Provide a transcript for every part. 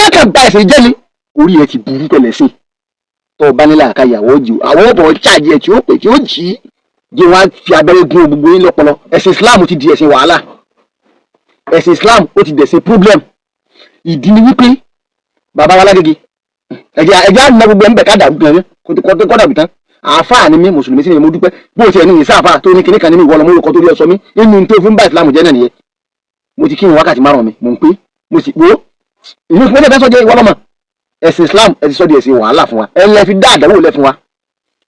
Ní ẹ̀ka ba ẹ̀sìn jẹ́ ni orí ẹ ti burú pẹ̀lẹ́ sí tó o bá nílẹ̀ àkàyàwó jù àwọn ọ̀bọ̀ cháàjì ẹ̀ tí ó pè tí ó jì í jẹ́ wọ́n á fi abẹ́rẹ́ gún gbogbo yín lọ́pọlọ. Ẹ̀sìn Islam ti di ẹ̀sìn wàhálà. Ẹ̀sìn Islam ó ti dẹ̀sìn problem. Ìdí ni wípé bàbá wa lágége, ẹ̀jẹ̀ ẹ̀jẹ̀ àná gbogbo ẹ̀ ń bẹ̀ ká dàrú gan kó dàrú tán. Àáfàá ni mí, mùsùlùmí sì ni mo dúpẹ́. Bó o tiẹ̀ ní ìsá àáfàá tó ní kinní kan ní mi, ìwọ lọmọ orúkọ tó rí ọ sọ mí nínú tó fi ń bá ìsìlámù jẹ́ náà nìyẹn. Mo ti kírun wákàtí 5 mi, mò ń pé mo sì wo ìlú fún ẹgbẹ́ sọ́jẹ́ ìwọ lọ́mọ. Ẹ̀sìn Islam ẹ ti sọ́ di ẹ̀sìn wàhálà fún wa. Ẹ lẹ́ fi dá àdánwò lẹ́ fún wa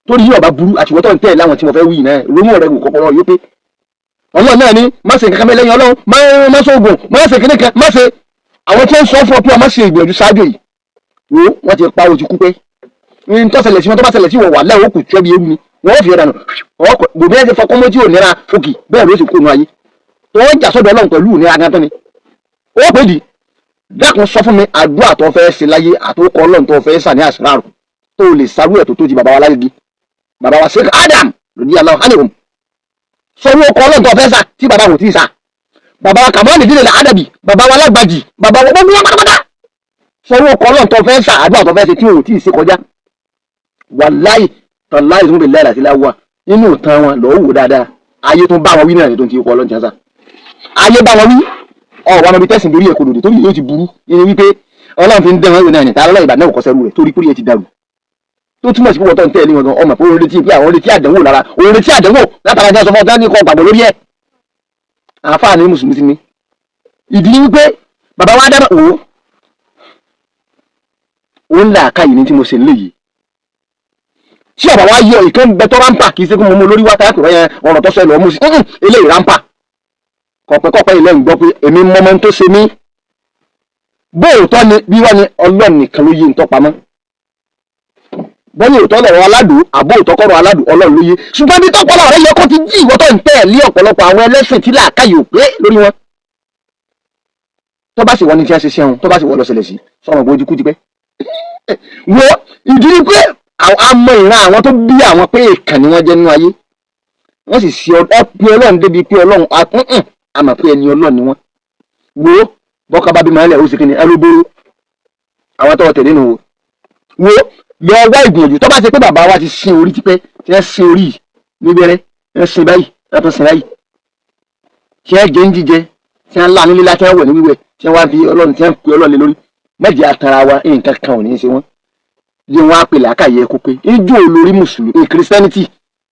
torí yóò bá burú àti ìwọ́tọ̀ ń tẹ̀ láwọn tí mo fẹ́ wí náà. Ronú rẹ̀ wò kọ́kọ́rọ́ yóò pé Ọlọ́run náà ni má ṣe nǹkan kan lẹ́yìn Ọlọ́run, má ṣe oògùn, má ṣe kíní kan, má ṣe àwọn tí wọ́n sọ fún ọ pé ọ má ṣe ìgbìyànjú ṣáájú yìí. Wo wọ́n ti pa ojú kú pé ní tó ṣẹlẹ̀ sí wọn, tó bá ṣẹlẹ̀ sí wọn, wà lẹ́wọ̀ kù tí ó bí ewu ni wọ́n fi ọ̀dànù ọkọ̀ gbòmí ẹ̀ ti fọkọ́ mọ́ tí ò nira fòkì bẹ́ẹ̀ ló sì kó nu ayé tó wọ́n jà sọ́dọ̀ Ọlọ́run pẹ̀lú ìnira gan tán ni ó pè dì. Dákun, sọ fún mi àdúrà tó fẹ́ ṣe láyé àtòkọ Ọlọ́run tó fẹ́ sà ní àṣíràrò tó lè sarú ẹ̀ tó tó ti bàbá wa lágége, bàbá wa Sheikh Adam lòdì aláwọ̀ hánìhùn. Sọ owó ọkọ̀ Ọlọ́run tó fẹ́ sà tí bàbá wò tí ì sà, bàbá wa Kàmọ́ọ̀lì dílé àdàbì, bàbá wa lágbàjì, bàbá wa gbogbo wọn pátápátá. Sọ owó ọkọ̀ Ọlọ́run tó fẹ́ sà, àdúrà tó fẹ́ ṣe tí ò tí ì ṣe kọjá. Wàláì tàláì tó ń bè láì láti láwà nínú ìtàn wọn lọ́ọ́ wò dáadáa. Ayé tó ń bá wọn wí náà ni tó ń ti ọkọ̀ Ọlọ́run ti ń sà. Ayé bá wọn wí ọ̀ wà mọ̀bí tẹ̀sìn lórí ẹ̀kọ́ lòdì torí yóò ti burú ní wípé Ọlọ́run fi ń dẹ́ wọn wò náà ní tààrà ìbàdàn kọ́ sẹ́rù rẹ̀ torí kúrò yẹn ti dàrú, tó túmọ̀ sí pé wọ́n tó ń tẹ̀lé wọn gan ọmọ pé òun retí pé àwọn retí àdánwò lára òun retí àdánwò látara jẹ́ sọfọ́ tán ní kọ́ gbàgbọ́ lórí ẹ̀. Àáfàá ní mùsùlùmí sí ni. Ìdí ni wípé bàbá wa dábàá òun òun là ká yìí ní tí mo ṣe léyìí tí ọ̀bà wa yọ ìkan bẹ tó rámpà. Kì í ṣe kó mo mú lórí wá táyà pé yẹn ọ̀rọ̀ tó sọ ẹ lọ́ọ́ mú sí eléyìí rámpà kọ̀pẹ́kọ̀pẹ́ ilẹ̀ ń gbọ́ pé èmi mọ́mọ́ tó ṣe mí. Bóòtọ́ ni bí wọ́n ní Ọlọ́run nìkan ló yí ń tọ́pamọ́ bọ́yìn òótọ́ lọ̀rọ̀ aládùn àbó òótọ́ kọ́rọ̀ aládùn, Ọlọ́run ló yé. Ṣùgbọ́n bí tọ́pọ̀lọ́ rẹ yẹ kó ti jí ìwọ́ tó ń tẹ̀ lé ọ̀pọ̀lọpọ̀ àwọn ẹlẹ́sìn tí làákàyè ò pé lórí wọn. Tó bá sì wọ́n ní tí wọ́n ṣe ṣẹ́hun, tó bá sì wọ́n lọ ṣẹlẹ̀ sí sọ̀rọ̀ bójú kú ti pẹ́. Wo ìdí ni pé àmọ́ ìran àwọn tó bí àwọn pé èèkàn ni wọ́n jẹ́ nínú ayé, wọ́n sì ṣe ọ pé Ọlọ́run débi pé Ọlọ́run àmọ̀ pé ẹni Ọlọ́run ni wọ́n. Wo bọ́ká bá bímọ ẹlẹ́ ó sì kí ni ẹ ló bóró àwọn tó tẹ̀lé nù. Wo lọ wá ìgbìyànjú. Tó bá ṣe pé bàbá wa ti sin orí tipẹ́, tí wọ́n sin orí níbẹ̀rẹ̀, wọ́n sin báyìí, wọ́n tún sin báyìí, tí wọ́n jẹ́ ń jíjẹ, tí wọ́n lá nílé, tí wọ́n wẹ̀ ní wíwẹ̀, tí wọ́n wá fi Ọlọ́run, tí wọ́n pe Ọlọ́run lé lórí mẹ́jẹ atara wa, nǹkan kan ò ní í ṣe wọ́n. Bí wọ́n á pè làákàyè ẹ̀kọ́ pé ijó olórí mùsùlùmí Christianity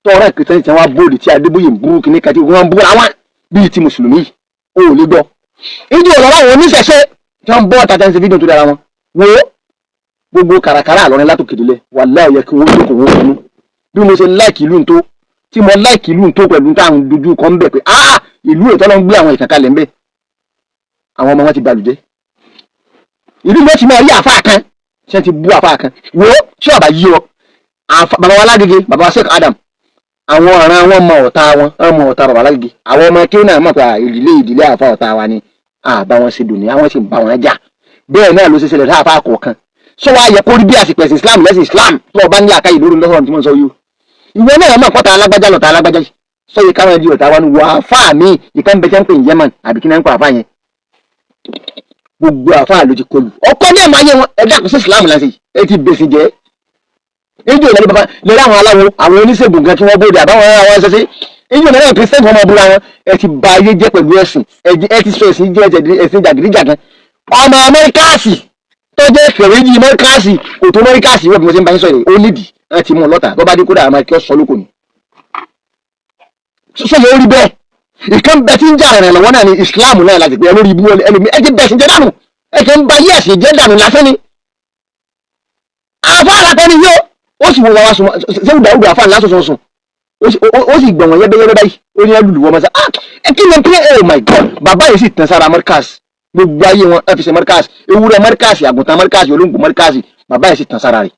tọ́ọ̀rọ̀ Christianity tí wọ́n á bóòlù tí Adébóyè ń bú kíní kan tí wọ́n ń búra wọn bíi ti mùsùlùmí yìí, ó ò lè gbọ́. Ijó olórí àwọn oníṣẹ̀ṣe tí wọ́n ń bọ́ ọ̀tá tí wọ́n ń ṣe fídíò tó dára wọn. Wo gbogbo kàràkàrà àlọ́rin látòkè délẹ̀, wàláhì, ó yẹ kí wọ́n jókòó wọn ronú. Bí mo ṣe like ìlú tó tí mo like ìlú tó pẹ̀lú táwọn dojú kọ ń bẹ̀ pé ah, ìlú ètò Ọlọ́run gbé àwọn ìkàkalẹ̀ ń bẹ̀, àwọn ọmọ wọn ti balùjẹ́. Ìlú ló ti máa rí àfáà kan tí wọ́n ti bú àfáà kan. Wo tí ọba yí ọ, bàbá wa lágége, bàbá wa Sheikh Adam, àwọn ọ̀ràn wọn mọ ọ̀tá wọn, wọn mọ ọ̀tá bàbá lágége. Àwọn ọmọ kí ó náà mọ̀ pé ìdílé ìdílé àfa ọ̀tá wa ni àbá wọn ṣe dùn ní àwọn sì ń bá wọn jà. Bẹ́ẹ̀ náà ló ṣe ṣẹlẹ̀ sáfà kọ̀ọ̀kan. Sọ wá yẹ kó rí bí àsìkò ẹ̀sìn Islam lẹ́sìn Islam tó ọba ní àkáyè lórí lọ́sọ̀rọ̀ tí wọ́n sọ yìí o. Ìwọ náà mọ̀ pọ́ta alágbájá lọ̀tá alágbájá yìí sọ yìí káwọn ẹbí ọ̀tá wa ni wà á fà mí. Ìkan bẹ tẹ́ ń pè ní Yemen àbí kí náà ń pa àfà yẹn, gbogbo àfà ló ti kọlù ọkọ ní ẹ̀mọ ayé wọn. Ẹ dákun, sí Islam lẹ́sìn ẹ ti bèsì jẹ́ ìjọ ìlànà bàbá lórí àwọn aláwo, àwọn oníṣègùn kan tí wọ́n bóde àbáwọn àwọn ẹsẹ̀ ìjọ ìlànà Christian wọn máa búra wọn. Ẹ ti ba ayé jẹ́ pẹ̀lú ẹ̀sìn, ẹ ti sọ ẹ̀sìn jẹ́ ẹ̀sìn jàgídíjàgan. Ọmọ Amẹ́ríkàsì tó jẹ́ fèrèjì Mọ́ríkàsì kò tó Mọ́ríkàsì wọ́n bí mo ṣe ń bá yín sọ̀rọ̀ ó nídìí ẹ ti mú un lọ́tà bọ́ bá dé kódà àmọ́ kí ó sọ lóko ni. Sọ yóò rí bẹ́ẹ̀. Ìkan bẹ tí ń jà rẹ̀ lọ́wọ́ náà ni Islam náà láti pé ẹ lórí ibú ẹlòmí. Ẹ ti bẹ̀sìn jẹ́ dànù, ẹ ti ń ba yí ẹ̀sìn jẹ́ dànù lásán ni. Àfa àlàkọ́ ni yóò ó sì wọ wá sùn sẹ́wù dàrúdù àfa ńlá sọ̀sọ̀ sùn, ó sì gbọ̀n wọ́n yẹ́bẹ́yẹ́bẹ́ báyìí. Ó ní ẹlùlù wọn mọ́sá. Ah, ẹ kí ni pé oh my God, bàbá yìí sì tàn sára Markaz. Gbogbo ayé wọn ẹ fi ṣe Markaz, ewúrẹ́ Markaz, àgùntàn Markaz, olóńgbò Markaz, bàbá yìí sì tàn sára rẹ̀.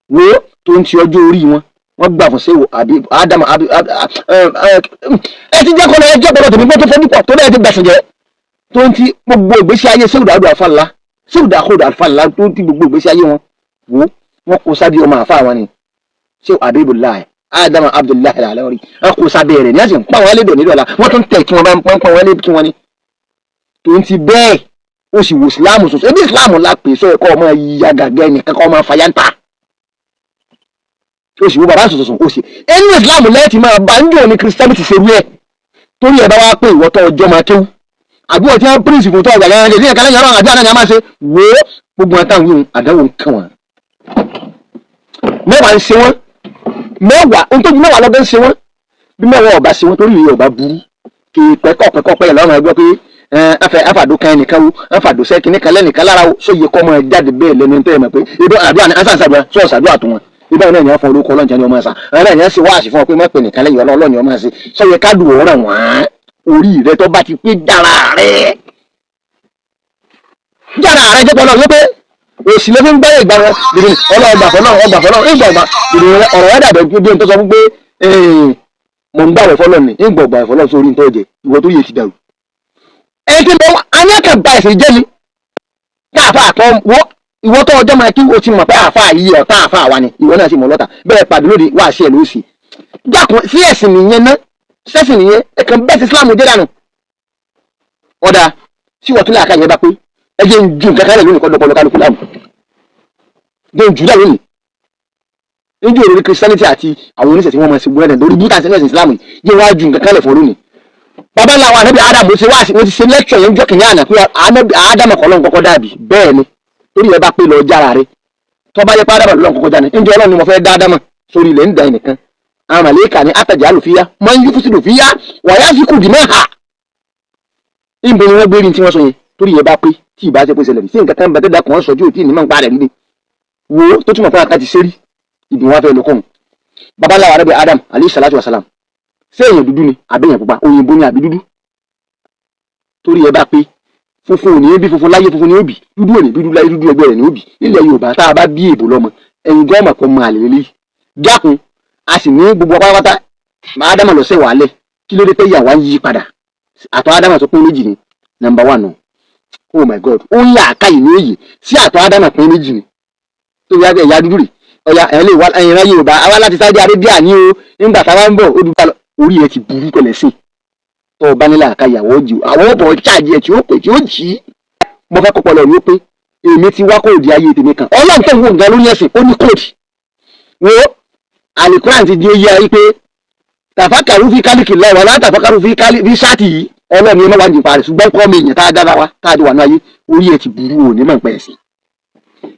Wo tó ń ti ọjọ́ orí wọn, wọ́n gbà fún sẹ́wọ̀ àbí Ádámù àbí ẹ ti jẹ́ kọ́ lọ ẹ jẹ́ kọ́ lọ tèmi gbọ́ tó fẹ́ púpọ̀ tó bẹ́ẹ̀ ti bẹ̀sẹ̀ jẹ́ tó ń ti gbogbo ìgbésí ayé sẹ́wù dàrúdù àfa ńlá, sẹ́wù dàrúdù àfa ńlá tó ń ti gbogbo ìgbésí ayé wọn. Wo wọn kó sábẹ́ ọmọ àfa wọn ni sẹ́wù Abibulayi Ádámù Abdullahi Alawari, wọn kó sábẹ́ rẹ̀ ní àti ń pa wọn lédò nídọ̀la, wọ́n tún tẹ̀ kí wọ́n bá ń pọ́n wọn lé kí wọ́n ní tó ń ti bẹ́ẹ̀. Ó sì wò ìsìláàmù sọ̀sọ̀ ebi ìsìláàmù la pè sọ ẹ̀kọ́ ọmọ ìyá gàgẹ́ ẹnìkan kọ́ ọmọ fàyàǹtà. Ó sì wo bàbá sọ̀sọ̀ ó sì ẹnu ìsìláàmù lẹ́ẹ̀tì máa bá ń jò ní Christianity ṣerú ẹ̀. Torí ẹ̀ bá wá pé ìwọ́tọ̀ ọjọ́ máa kéwú àbí wọ́n ti ń píríǹsì fún tọ́ ọ̀gbà yẹn ní ẹ̀ka lẹ́yìn ọlọ́run àbí àdáni a máa ṣe wò ó. Gbogbo wọn táwọn yóò àdánwò ń kàn wọ́n. Mẹ́wàá ń ṣe wọ́n, mẹ́wàá ohun tó ju mẹ́wàá lọ́gán ń ṣe wọ́n. Bí mẹ́wàá ọba ṣe wọ́n, torí ìyẹn ọba burú kì í pẹ́kọ̀pẹ́kọ̀ lọ́rùn ẹgbẹ́ pé afẹ afàdó kan ẹnìkan wo afàdó sẹ́kìnní kan lẹ́nìkan lára wo sóye kọ́ máa jáde bẹ́ẹ̀ lẹ́nu tẹ́ ẹ mọ̀ pé ibi àdúrà ni ansa ṣàdúrà sọ̀rọ̀ ṣàdúrà tó wọn ibà náà ní wọ́n fún orúkọ ọlọ́njẹ́ ni ọmọ ẹ̀sà àwọn náà ní wọ́n sì wáàsí fún ọ pé má pè nìkan lẹ́yìn ọlọ́ọ̀ni ọmọ ẹ̀sìn sọ̀yẹ kádùn ọ̀ràn wọ́n. Orí rẹ tó bá ti pé dára rẹ jára rẹ jẹ́ pọ́nlọ́ wípé òsì ló fi ń gbẹ́yẹ̀ ìgbà wọn dìde ọlọ́ọ̀gbà fọlọ́ ọgbà fọlọ́ ìgbà ọgbà dìde. Ọ̀rọ̀ rẹ dàbẹ̀ bí ohun tó sọ fún pé mò ń gbàwẹ̀ fọlọ́ ni ìgbà ọgbà fọlọ́ sórí nítorí jẹ ìwọ tó yẹ ti dàrú. Ẹni tí mo anyákà ba ẹ̀sìn jẹ́ ni káàfà àtọ́ wọ́ ìwọ tó ọjọ́ máa kí o ti mọ̀ pé àáfà yìí ọ̀tá àáfà wa ni, ìwọ náà sì mọ̀ lọ́tà bẹ́ẹ̀ pàdé lóde wá sí ẹ̀ lósì. Dákun, sí ẹ̀sìn nìyẹn ná? Sẹ́sìn nìyẹn? Ẹ̀kan bẹ́ẹ̀ sí Islam jẹ́ dànù. Ọ̀dà tí wọ́n tún lè àkàyè bá pé ẹ jẹ́ ń ju nǹkan kan lẹ̀ lónìí kọ́ dọ́pọ̀ lọ́kàlùkù láàmú jẹ́ ń jù dà lónìí níjú òròrí Christianity àti àwọn oníṣẹ́ tí wọ́n máa ṣe gbọ́dọ̀ lórí bútà sí ẹ̀sìn Islam yìí, jẹ́ wá ju nǹkan kan lẹ̀ fún lónìí. Bàbá ńlá wa Ànábì Ádámù ṣe wá, wọ́n ti ṣe lecture yẹn jọ́ kìíní àná pé Ànábì Ádámù kọ́ lọ́n kọ́kọ́ dàbí bẹ́ẹ̀ ni. Torí ẹ bá pé lọ jára rẹ tó bá yẹ pé Ádámù lọ́n kọ́kọ́ jáde ǹjẹ́ Ọlọ́run ni mo fẹ́ dá Ádámù sórí ilẹ̀ ń da ẹnìkan àwọn màlẹ́kà ní àtàjà lòfíà máa ń yúfúsí lòfíà wàyà fi kù dì máa hà níbo ni wọ́n gbé rí tí wọ́n sọ yẹn? Torí ẹ bá pé tí ìbá ṣe pé ṣẹlẹ̀ rí sí nǹkan kan bẹ tẹ́lẹ̀ kan sọ tí ò tí ì ní máa ń pa rẹ̀ rí ni wo tó túmọ̀ fún àkàtì sẹ́rí ìdùn wọn fẹ́ lókun. Babaláwa Ànábì Adam alayhi salatu wa salam, ṣé èèyàn dúdú ni àbí èèyàn pupa, òyìnbó ni àbí dúdú? Torí ẹ bá pé funfun ò ní bí funfun láyé, funfun ní ó bì, dúdú ò ní bí dúdú láyé, dúdú ẹgbẹ́ rẹ̀ ní ó bì. Nílẹ̀ Yorùbá, tá a bá bí èèbò lọ́mọ, ẹ̀yin gọ́ọ̀mà kan máa lè lélẹ́yìí. Dákun, a sì ní gbogbo pátápátá Ádámà lọ́sẹ̀ wàálẹ̀. Kí ló dé pé ìyàwó ń yí padà? Àtọ̀ Ádámà tó pín méjì ni number one nù. Oh my God, ó ń yà àkáyè ní èyí sí àtọ̀ Ádámà pín méjì ni tó yá ẹ̀yà dúdú rè. Ọ̀yà ẹ̀ lè wá ẹ̀yìn ráyè Yorùbá àwa láti Saudi Arabia ní o. Nígbà táwa ń bọ̀ ó dúpọ̀ orí ẹ̀ ti burú pẹ̀lẹ́ sí tó o bá nílà àkáyè àwọn òjì àwọn ọ̀bọ̀ cháàjì ẹ̀ tí ó pè tí ó jì í. Mo fẹ́ kọ́pọ̀ lọ ní ó pé èmi ti wá code ayé tèmi kan. Ọlọ́run tó ń wò nǹkan lórí ẹ̀sìn, ó ní code wo Alukuran ti di oyé ayé pé tàfákàrú fi kálíkì lọ wà látàfákàrú fi kálí fi sáàtì yìí. Ọlọ́run yẹn mẹ́wàá nípa rẹ̀, ṣùgbọ́n kọ́ mi èèyàn tá a dára wa tá a di wà ní ayé, orí ẹ̀ ti burú ò ní mọ̀ nípa ẹ̀sìn.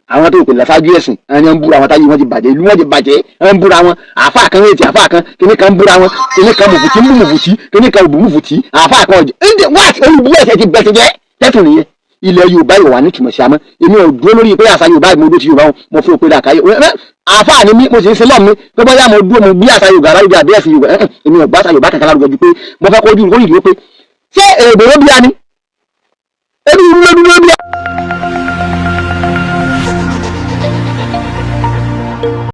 Àwọn tó pè lásájú ẹ̀sìn, àwọn yẹn ń búra wọn, táyé wọn ti bàjẹ́, ìlú wọn ti bàjẹ́, wọn ń búra wọn. Àáfàá kan rétí àáfàá kan, kíní kan ń búra wọn, kíní kan mùfùtí ń bú mùfùtí, kíní kan òbú mùfùtí, àáfàá kan ọ̀jẹ̀ ǹdẹ̀ wá olùbú ẹ̀sẹ̀ ti bẹ̀ ti jẹ́ tẹ́tù nìyẹn. Ilẹ̀ Yorùbá ìwà wà ní tìmọ̀ sí àmọ́ èmi ò dúró lórí pé àṣà Yorùbá mo dúró ti Yorùbá wọn. Mo fún òpin àkáyé àáfàá ni mí, mo sì ń ṣe lọ́ọ̀ mi pé bóyá mo dúró mo gbé àṣà Yorùbá lárugẹ àbí ẹ̀sìn Yorùbá. Èmi ò gbá àṣà Yorùbá kankan lárugẹ ju pé mo fẹ́ kó ojú ìlú pé ṣé èdè ló bí a ni ebi ìlú ló dúró bí a.